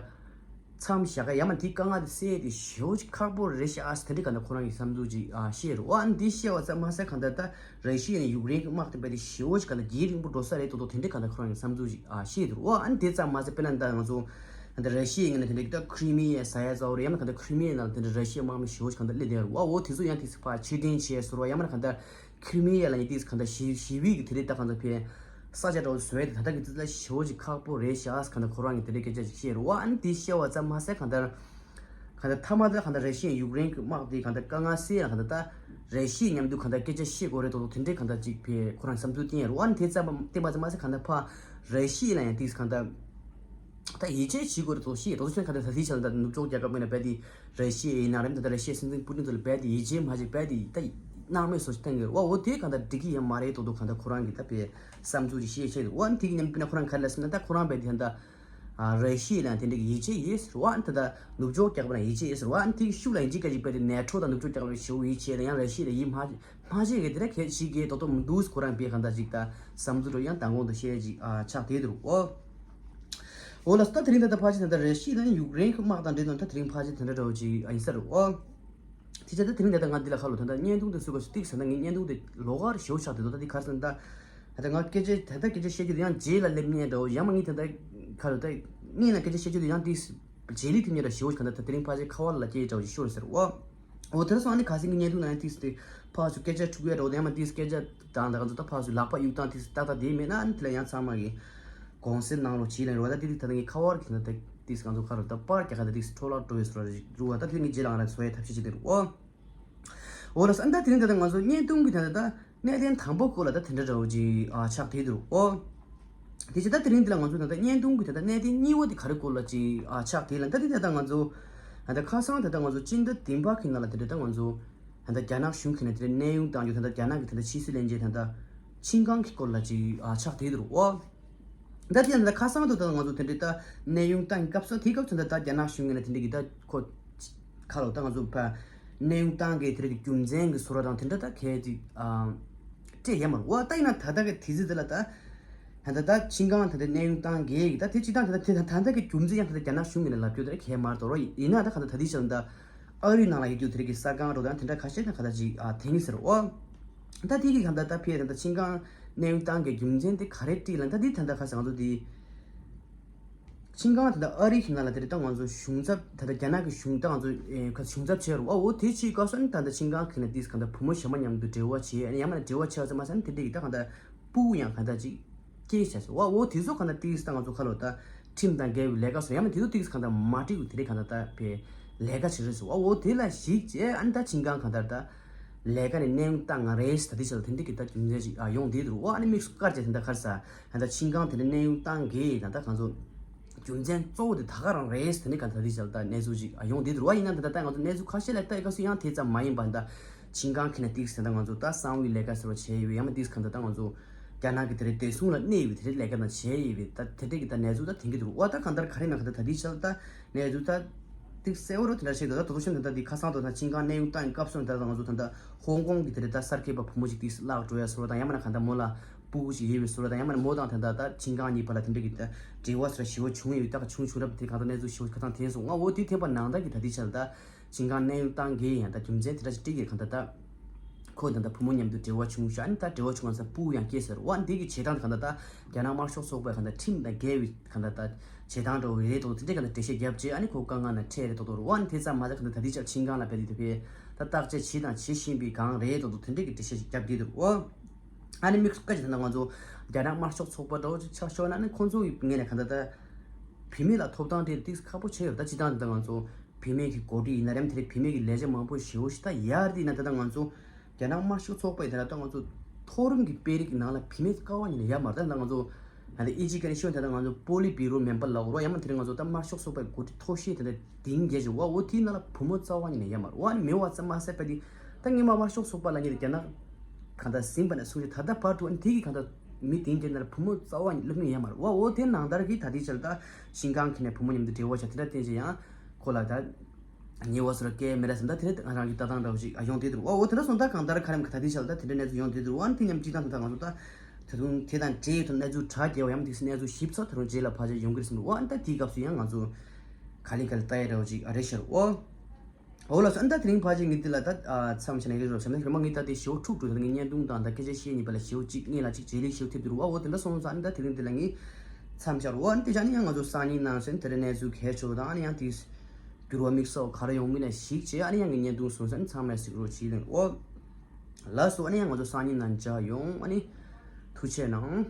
མཚམས་བཞག་ག་ཡང་མ་དེའི་དཀའ་ངལ་དེ་སེལ་ཡས་དེ་ཞེ་པོ་ཅིག་ཁག་པོ་རེད་ཤག་ཟེར་དེ་འདྲའི་གང་ལྟར་ཁོ་རང་གི་བསམ་ཚུལ་ཅིག་ཨ་བཤད་རེད་བ། ཨ་ནི་དེ་བཤད་པ་ཙམ་མ་ཟད་གང་ལྟར་ད་ར་ཤི་ཡ་ནས་ཡུཀ་རེན་གྱི་དམག་དེ་རྦད་དེ་ཞེ་པོ་ཅིག་གང་ལྟར་རྒྱུན་རིང་པོ་འགྲོ་ས་རེད་མདོག་མདོག་དེ་འདྲའི་གང་ལྟར་ཁོ་རང་གི་བསམ་ཚུལ་ཅིག་ཨ་བཤད་འདུག་རེད་བ། ཨ་ནི་དེ་ཙམ་མ་ཟད་དཔེར་ན་ད་ང་ཚོ་གང་ལྟར་ར་ཤི་ཡའི་ངོས་ནས་དེ་འདྲའི་ད་ཁི་རི་མི་ཡ་ཟ་ཡ་ཟ་བ་རེད། ཡང་ན་གང་ལྟར་ཁི་རི་མི་ཡའི་ནང་ལ་དེ་འདྲའི་ར་ཤི་ཡའི་དམག་མི་ཞེ་པོ་ཅིག་གང་ལྟར་སླེབས་བསྡད་ཡོད་རེད་བ། འོ་དེ་ཚོ་ཡང་དེ་ཚོ་ཕར་ཕྱིར་འཐེན་བྱས་ཟེར་བ་ཡང་མིན་ན་གང་ལྟར་ཁི་རི་མི་ཡ་ལ་ཡང་དེ་ཚོ་གང་ལྟར་ཞི་ཞི་བའི་གི་དེ་འདྲའི་ད་གང་ལྟར་ཕར་ས་ཆ་འདྲ་བོ་བཟོས་ཏེ་ད་ལྟ་གི་དུས་ལ་ཞེ་པོ་ཅིག་ཁག་པོ་རེད་ཤག་གང་ལྟར་ཁོ་རང་གིས་དེ་འདྲའི་སྐད་ཆ་ཅིག་བཤད་རེད་བ། ཨ་ནི་དེ་བཤད་པ་ཙམ་མ་ཟད་གང་ལྟར་གང་ལྟར་མཐའ་མ་དེ་གང་ལྟར་ར་ཤི་ཡ་ཡུཀ་རེན་གྱི་དམག་དེ་གང་ལྟར་དཀའ་ངལ་སེལ་ཡ་གང་ལྟར་ད་ར་ཤི་ཡ་མཉམ་དུ་གང་ལྟར་སྐད་ཆ་བཤད་དགོས་རེད་མདོག་མདོག་དེ་འདྲའི་གང་ལྟར་ཅིག་ཕར་ཁོ་རང་བསམ་ཚུལ་བསྟན་ཡ་རེད་བ། ཨ་ནི་དེ་ཙམ་བསྟན་པ་ཙམ་མ་ཟད་གང་ལྟར་ཕར་ར་ཤི་ཡ་ལ་ཡང་དེ་གང་ལྟར་ད་ཡིད་ཆེས་བྱེད་དགོས་རེད་མདོག་བཤད་མདོག་བཤད་གང་ལྟར་ད་དེ་ཆ་ལ་ད་ནུབ་ཕྱོགས་རྒྱལ་ཁབ་མིན་ན་རྦད་དེ་ར་ཤི་ཡ་ཡིན་ན་རེད། ད་ལྟ་ར་ཤི་ཡའི་སྲིད་འཛིན་པུ་ཏིན་ཚོ་ལ་རྦད་དེ་ཡིད་ཆེས་མ་བྱེད་རྦད་དེ་ད་སྣང་མེད་བཟོ་ཞིག་བསྟན་གི་རེད་བ། འོ་དེ་གང་ལྟར་འགྲིག་གི་ཡོད་མ་རེད་མདོག་མདོག་གང་ལྟར་ཁོ་རང་གི་ད་ཕར་བསམ་ཚུལ་ཅིག་བཤད་བཤད་འདུག་བ། ཨ་ནི་དེ་གི་མཉམ་དུ་སྤེར་ན་ཁོ་རང་ག་རེ་ལབ་ཟེར་ན་ད་ཁོ་རང་རྦད་དེ་ད་ལྟ་ཨ་ར་ཤི་ཡ་ལ་དེ་འདྲ་གི་ཡིད་ཆེས་ཡོད་ཟེར་བ། ཨ་ནི་ད་ལྟ་ནུབ་ཕྱོགས་རྒྱལ་ཁབ་ལ་ཡིད་ཆེས་ཡོད་ཟེར་བ། ཨ་ནི་དེ་གི་ཤུགས་ལ་ཡིན་གཅིག་མིན་གཅིག་རྦད་དེ་ནེ་ཊོ་དང་ནུབ་ཕྱོགས་རྒྱལ་ཁབ་ལ་ཞེ་པོ་ཡིད་ཆེས་ལ་ཡང་ར་ཤི་ཡ་ལ་ཡིད་མ་མ་ཆེས་གི་དེ་འདྲ་གལ་ཆེ་གི་མདོག་མདོག་མི་འདུག་ཟེར་ཁོ་རང་ཕར་གང་ལྟར་ཅིག་ད་བསམ་ཚུལ་འདྲ་ཡང་མདང་དགོང་དུ་བཤད་ཅིག་ཨ་ཆགས་བསྡད་འདུག་ཨོ། འོ་ལགས་སོ། ད་དེ་རིང་ད་ལྟ་ཕལ་ཆེར་ད་ལྟ་ར་ཤི་ཡ་དང་ཡུཀ་རེན་གྱི་དམག་དང་འབྲེལ་ནས་ད་དེ་རིང་ཕལ་ཆེར་དེ་འདྲ་འདྲ་བོ་ཅིག་ཨ་ཡིན་ས་རེད་ཨོ། དེ་བྱས་ད་དེ་རིང་ད་ལྟ་ང་འདི་ལ་ཁ་ལོ་ད་ལྟ་བརྙན་ཐུང་དེ་བཟོས་པ་ཞིག་ཏིག་ཟེར་ན་ངའི་བརྙན་ཐུང་དེ་ལོགས་ཀ་ཞེ་པོ་ཆགས་བསྡད་འདུག་ད་འདི་ག་རེ་ཟེར་ན་ད་ད་ལྟ་ང་སྐད་ཆ་ད་ལྟ་སྐད་ཆ་བཤད་རྒྱུ་དེ་ཡང་རྗེས་ལ་སླེབས་མཁན་འདྲ་བོ་ཡང་མ་ངས་ད་ལྟ་ཁ་ལོ་ད་སྔོན་ལ་སྐད་ཆ་བཤད་རྒྱུ་དེ་ཡང་ཏིག་རྗེས་ལུས་ཐེབས་མཁན་འདྲ་ཞེ་པོ་ཞིག་གང་ལྟར་ད་དེ་རིང་ཕལ་ཆེར་ཁ་བ་ལ་སྐད་འདྲ་བོ་ཞིག་ཤོར་ཟེར་བ། འོ་དེར་སོང་ཨ་ནི་ཁ་སང་གི་བརྙན་ཐུང་ནང་ཏིས་ཏེ་ཕར་ཚུར་སྐད་ཆ་འཁྲུག་ཡ་འགྲོ་དེ་ཡང་མ་ཏིས་སྐད་ཆ་དང་ད་ག་ཚོད་ད་ཕར་ཚུར་ལག་པ་གཡུག་སྟངས་ཏིས་ཏག་ཏག་དེ་མེད་ན་ཨ་ནི་དེ་ལ་ཡང་ཚང་མ་གི་དགོངས་སེལ་གནང་རོགས་བྱིས་ལན་རོགས་ད་ཏི་ཏི་ད་ད་ངི་ཁ་བར་གི་ད་ད་ཏིས་གང་ཚོ་ཁ་རོ་ད་པར་རྒྱ་ཁ་ད་ཏིས་འཕྲོ་བརླག་འགྲོ་ཡོད་སོ་ར་རུ་བ་ད་ཏི་ངི་རྗེས་ལ་ང་ར་བཟོ་ཡ་ཐབས་ཤེས་བྱེད་དེ་རུ་འོ། འོ་ལ་ས་ཨ་ད་དེ་རིང་ད་ད་ང་ཚོ་བརྙན་ཐུང་གི་ད་ད་ད་གནད་དོན་དང་པོ་སྐོར་ལ་ད་དེ་འདྲ་འདྲ་བོ་ཅིག་ཨ་ཆགས་དེ་འདུག་ཨོ། དེ་ཅི་ད་དེ་རིང་འདི་ལ་ང་ཚོ་ད་ད་བརྙན་ཐུང་གི་ད་ད་གནད་དོན་གཉིས་པོ་དེ་ག་རེ་སྐོར་ལ་ཅིག་ཨ་ཆགས་དེ་ལ་ད་དེ་ད་ད་ང་ཚོ་ད་ད་ཁ་སང་ད་ད་ང་ཚོ་སྤྱི་ཟླ་བདུན་པ་གི་ནང་ལ་དེ་འདྲ་ད་ང་ཚོ་ད་ད་རྒྱ་ནག་གཞུང་གི་ནས་དེ་འདྲ་གནས་དབྱུང་བཏང་རྒྱུ་ད་ད་རྒྱ་ནག་གི་ད་ད་ཕྱི་སྲིད་བློན་ཆེན་ད་ད་ཆིན་ཀང་གི་སྐོར་ལ་ཅིག་ཨ་ཆགས་དེ་འདུག་ཨོ། ད་དེ་ཡང་ད་ཁ་སང་དུ་ད་ང་ཚོ་དེ་འདྲའི་ད་གནས་དབྱུང་བཏང་སྐབས་སུ་དེའི་སྐབས་སུ་ད་ད་རྒྱ་ནག་གཞུང་གི་ནས་དེ་འདྲ་གི་ད་ཁོ་ཁ་ལོ་ད་ང་ཚོ་ཕ་གནས་དབྱུང་བཏང་གི་དེ་འདྲ་གི་རྒྱུ་མཚན་གི་བཟོ་འདྲ་དང་དེ་འདྲ་ད་གལ་ཏེ་ཨ་སྤྲད་ཡ་མ་རེད། འོ་ད་ཡིན་ན་ད་ལྟ་གི་དུས་ཚོད་དེ་ལ་ད་ད་ད་ད་ཆིན་ཀང་ད་ད་གནས་དབྱུང་བཏང་གི་ད་དེ་སྤྱི་བཏང་ད་ད་དེ་ད་ད་ད་གི་རྒྱུ་མཚན་ཡང་ད་ད་རྒྱ་ནག་གཞུང་གི་ནས་ལབ་རྒྱུ་དེ་ར་གལ་མ་རེད་དོ་རོ། ཡིན་ན་ད་ག་ད་ད་དེ་ཆ་ད་ཨ་རིའི་ནང་ལ་ཡོད་རྒྱུ་དེ་ར་གི་གསར་ཁང་རོ་ད་དེ་འདྲ་ཁ་ཤས་ད་ག་ད་ཅིག་ཨ་དེང་གི་ཟེར་འོ། ད་དེ་གི་གང་ལྟར་ད་ཕེ་ད་ད་ཆིན་ཀང་གནས་དབྱུང་བཏང་གི་རྒྱུ་མཚན་དེ་ག་རེ་བྲིས་ལ་ད་དེ་ད་ད་ཁ་སང་ང་ཚོ་དེ་ཆིན་ཀང་ད་ད་ཨ་རི་གི་ནང་ལ་དེ་རེད་ད་ང་ཚོ་གཞུང་ཚབ་ད་ད་རྒྱ་ནག་གི་གཞུང་ད་ང་ཚོ་ཨེ་ཁ་གཞུང་ཚབ་བྱས་རུ་ཨ་འོ་དེ་ཕྱིའི་སྐབས་སུ་ནི་ད་ད་ཆིན་ཀང་གི་ནས་དེས་གང་ལྟར་བུ་མོ་གཞན་མ་མཉམ་དུ་འབྲེལ་བ་བྱས་ཨ་ནི་ཡང་མ་ནི་འབྲེལ་བ་བྱས་ཚེ་མ་ཟད་ནི་དེ་འདྲ་གི་ད་གང་ལྟར་སྤུ་གུ་ཡང་གང་ལྟར་ཅིག་སྐྱེས་བྱས་སོ། ཨ་འོ་དེ་ཚོ་གང་ལྟར་དེས་ད་ང་ཚོ་ཁ་ལོ་ད་ཁྲིམས་དང་འགལ་བའི་ལས་ཀ་སོ་ཡང་མ་དེ་ཚོ་དེས་གང་ལྟར་མ་འགྲིག་དེ་རེད་གང་ལྟར་ད་ཕེ་ལས་ཀ་བྱེད་རེད་སོ། ཨ་འོ་དེ་ལ་གཞིགས་བྱས་ཨ་ནི་ད་ཆིན་ཀང་གང་ལྟར་ད། ལས་ཀ་ནས་གནས་དབྱུང་བཏང་ང་རེད་ཟེར་ད་དེ་ཆ་ལ་དེ་འདྲ་གི་ད་རྒྱུ་མཚན་ཞིག་ཨ་ཡོང་བསྡད་འདུག་ཨ་ནི་དམིགས་སུ་བཀར་བྱས་དེ་འདྲ་གར་ས་ད་ད་ཆིན་ཀང་དེ་འདྲ་གནས་དབྱུང་བཏང་གི་ད་ད་གང་ཚོ་རྒྱུ་མཚན་གཙོ་བོ་དེ་ད་ག་རང་རེད་ཟེར་ད་ནི་ག་ད་དེ་ཆ་ལ་ད་གནས་ཚུལ་ཞིག་ཨ་ཡོང་བསྡད་འདུག་ཨ་ཡིན་ན་ད་ད་ད་ང་ཚོ་གནས་ཚུལ་ཁ་ཤས་ལ་ལྟ་ཡི་ག་སུ་ཡང་དེ་ཙམ་མ་ཡིན་པ་ད་ཆིན་ཀང་གི་ནས་ཏིག་ཟེར་ད་ང་ཚོ་ད་གསང་བའི་ལས་ཀ་ཟེར་བ་བྱས་ཡོད་ཡང་མ་ཏིག་གང་ད་ད་ང་ཚོ་རྒྱ་ནག་གི་དེ་རེད་བདེ་སྲུང་ལ་གནས་ཡོད་པའི་དེ་རེད་ལས་ཀ་ན་བྱས་ཡོད་པའི་ད་དེ་འདྲ་གི་ད་གནས་ཚུལ་ད་དེང་གི་འདུག་ཨ་ད་གང་ལྟར་ག་རེ་ན་ག་ད་ད་དེ་ཆ་ལ་ད། གནས་ཚུལ་ད་ཏིག་གསལ་བོ་རུ་དེ་འདྲ་ཞིག་འདུག་ད་དོ་ཤན་ད་ལྟ་འདི་ཁ་སང་དུ་ད་ཆིན་ཀང་གནས་དབྱུང་བཏང་སྐབས་སུ་ད་ལྟ་ང་ཚོ་ད་ལྟ་ཧོང་ཀོང་གི་དེ་འདྲ་ད་གསར་སྐྱེས་པ་བུ་མོ་ཞིག་ཏིག་བརླག་འགྲོ་ཡ་སོ་ར་དང་ཡང་མིན་ན་ག་ད་མོ་ལ་སྤུ་གུ་ཞིག་ཡོད་པའི་སོ་ར་དང་ཡང་མིན་ན་མོ་དང་ད་ལྟ་ད་ཆིན་ཀང་གཉིས་བར་ལ་དེ་འདྲ་གི་ད་འབྲེལ་བ་སོ་ར་ཞི་བོ་བྱུང་ཡོད་ད་ག་བྱུང་བྱུང་རབས་དེ་ག་ད་གནས་ཚུལ་ཞི་བོ་ག་ད་འཐེན་སོང་ང་འོ་དེ་འཐེན་པ་ནང་ད་གི་ད་དེ་ཆ་ལ་ད་ཆིན་ཀང་གནས་དབྱུང་བཏང་གི་ཡང་ད་རྒྱུ་མཚན་དེ་འདྲ་ཞིག་ཏིག་གི་ག་ད་ད་ཁོ་ད་ད་བུ་མོ་མཉམ་དུ་འབྲེལ་བ་བྱུང་ཤག་ཨ་ནི་ད་འབྲེལ་བ་བྱུང་ང་ས་སྤུ་གུ་ཡང་སྐྱེས་ཟེར་འོ་ཨ་ནི་དེ་གི་བྱེད་སྟངས་དེ་ག་ད་ད་རྒྱ་ནག་དམར་ཤོག་ཚོགས་པའི་ག་ད་ཁྲིམས་དང་འགལ་བའི། གང་ལྟར་ད་བྱེད་སྟངས་འདྲ་བོ་རེད་དོ་དེ་འདྲའི་གང་ལྟར་འགྲེལ་བཤད་བརྒྱབ་རྗེས་ཨ་ནི་ཁོ་དཀའ་ངལ་ན་འཕྲད་རེད་དོ་དོ་རུ་ཨ་ནི་དེ་ཙམ་མ་ཟད་གང་ལྟར་ད་ལྟའི་ཆར་ཆིན་ཀང་ལ་བལྟས་དུས་དེ་བས་ད་བརྟག་དཔྱད་བྱེད་དང་བྱེད་བཞིན་པའི་སྒང་རེད་དོ་དོ་དེ་འདྲའི་གི་འགྲེལ་བཤད་ཅིག་བརྒྱབ་བསྡད་འདུག་ཨོ། ཨ་ནི་དམིགས་སུ་བཀར་གྱི་ད་ལྟ་ང་ཚོ་རྒྱ་ནག་དམར་ཤོག་ཚོགས་པ་འདྲ་བོ་ཅིག་ཆ་ཤོར་ན་ཨ་ནི་ཁོང་ཚོ་གི་ངོས་ནས་གང་ལྟར་ད་བུད་མེད་ལ་ཐོབ་ཐང་སྤྲད་ཏིག་ཁག་པོ་ཆེ་ཡོད་ད་སྤྱི་བཏང་ད་ལྟ་ང་ཚོ་བུད་མེད་ཀྱི་འགོ་ཁྲིད་ཡིན་ན་རེམ་དེ་རེད་བུད་མེད་ཀྱི་ལས་བྱེད་མང་པོ་ཞེ་པོ་ཞིག་ད་ཡར་དེ་ཡིན་ན་ད་ལྟ་ང་ཚོ། རྒྱ་ནག་དམར་ཤོག་ཚོགས་པ་ཡི་དེ་ལ་ད་ང་ཚོ་མཐོ་རིམ་གྱི་དཔོན་རིགས་ནང་ལ་བུད་མེད་རྩ་བ་ཉིད་ནས་ཡོད་མ་རེད། ད་ང་ཚོ་ད་ལྟ་ཨི་ཇི་ཀ་ནས་ཤོད་ད་ལྟ་ང་ཚོ་པོ་ལི་བི་རོ་མེམ་པར་ལ་འོ་རོ་ཡང་མ་དེ་རིང་ང་ཚོ་ད་དམར་ཤོག་ཚོགས་པའི་འགོ་ཁྲིད་མཐོ་ཤོས་དེ་འདྲ་དེང་རྒྱས་ཀྱི་འོ་འོ་དེའི་ནང་ལ་བུ་མོ་རྩ་བ་ཉིད་ནས་ཡོད་མ་རེད། འོ་ནི་མེད་པ་ཙམ་མ་ཟད་པ་དེ་ད་སྔོན་མ་དམར་ཤོག་ཚོགས་པ་ལ་ཉིད་རྒྱ་ནག་གང་ལྟར་ཟིན་པ་ནས་བཟུང་སྟེ་ད་ལྟ་བར་དུ་ཨ་ནི་དེ་གི་གང་ལྟར་མི་དེང་རྒྱས་ནང་ལ་བུ་མོ་རྩ་བ་ཉིད་སླེབས་མྱོང་ཡོད་མ་རེད། འོ་འོ་དེ་ནང་ལྟར་གྱི་ད་ལྟའི་ཆར་ད་ཤིང་ཀང་གི་ནས་བུ་མོ་མཉམ་དུ་འབྲེལ་བ་བྱ་དེ་འདྲ་བསྟན་བྱས་ཡང་ཁོ་ལ་ད། ཉེ་བ་སོར་སྐད་མེད་ར་ཟིན་ད་དེ་རེད་ང་རང་གི་ལྟ་སྟངས་འདྲ་བོ་ཞིག་ཡོང་དེ་འདུག་ཨོ་དེ་འདྲ་སོང་ད་གང་ལྟར་ཁ་རེམ་ཁ་ད་དེ་ཆ་ལ་ད་དེ་འདྲ་གནས་ཚུལ་ཡོང་དེ་འདུག་ཨ་ནི་དེ་མཉམ་སྤྱི་བཏང་ད་ང་ཚོ་ད་ད་དུང་དེ་དང་འབྲེལ་ཡོད་དུ་གནས་ཚུལ་དྲ་རྒྱས་པ་ཡང་དེ་གནས་ཚུལ་ཞིབ་ཚགས་ད་དུང་རྗེས་ལ་ཕལ་ཆེར་ཡོང་གི་རེད་ཟིན་འདུག་ཨ་ནི་ད་དེའི་སྐབས་སུ་ཡང་ང་ཚོ་ག་ལེ་ག་ལེ་ལྟ་ཡ་འདྲ་བོ་ཞིག་རེད་ཤར་ཨོ། ཨོ་ལགས་སོ་ཨ་ནི་ད་དེ་རིང་ཕལ་ཆེར་ངས་འདི་ལ་ད་མཚམས་བཞག་ན་ཡག་རོགས་བྱས་ན་རེ་མ་ངས་ད་དེ་ཞེ་པོ་འཁྲུག་འགྲོ་ད་ངས་བརྙན་ཐུང་དང་ད་སྐད་ཆ་བཤད་ཉིན་པ་ལ་ཞེ་པོ་གཅིག་ངས་ལ་གཅིག་བྱས་ལེ་ཞེ་པོ་ཐེབས་འདུག་ཨོ་དེ་འདྲ་སོང་ཙང་ཨ་ནི་ད་དེ་རིང་འདི་ལ་ངས་མཚམས་བཞག་རོགས་ཨ་ནི་དེ་བཞག་ནི་ཡང་ང་ཚོ་སང་ཉིན་ནང་ཚན་དེ་རིང་གནས་ཚུལ་གལ་ཆེ་བ་དང་ཨ་ནི་ཡང་དེ། འགྱུར་བ་དམིགས་བསལ་ག་རེ་ཡོང་མིན་ལ་གཞིགས་བྱས་ཨ་ནི་ཡང་གི་བརྙན་ཐུང་བཟོ་ས་ནི་ཚང་མས་གཟིགས་རོགས་བྱེད་ལེན། ཨོ། ལགས་སོ་ཨ་ནི་ཡང་ང་ཚོ་སང་ཉིན་ནང་མཇལ་ཡོང་ཨ་ནི། ཐུགས་རྗེ་གནང་།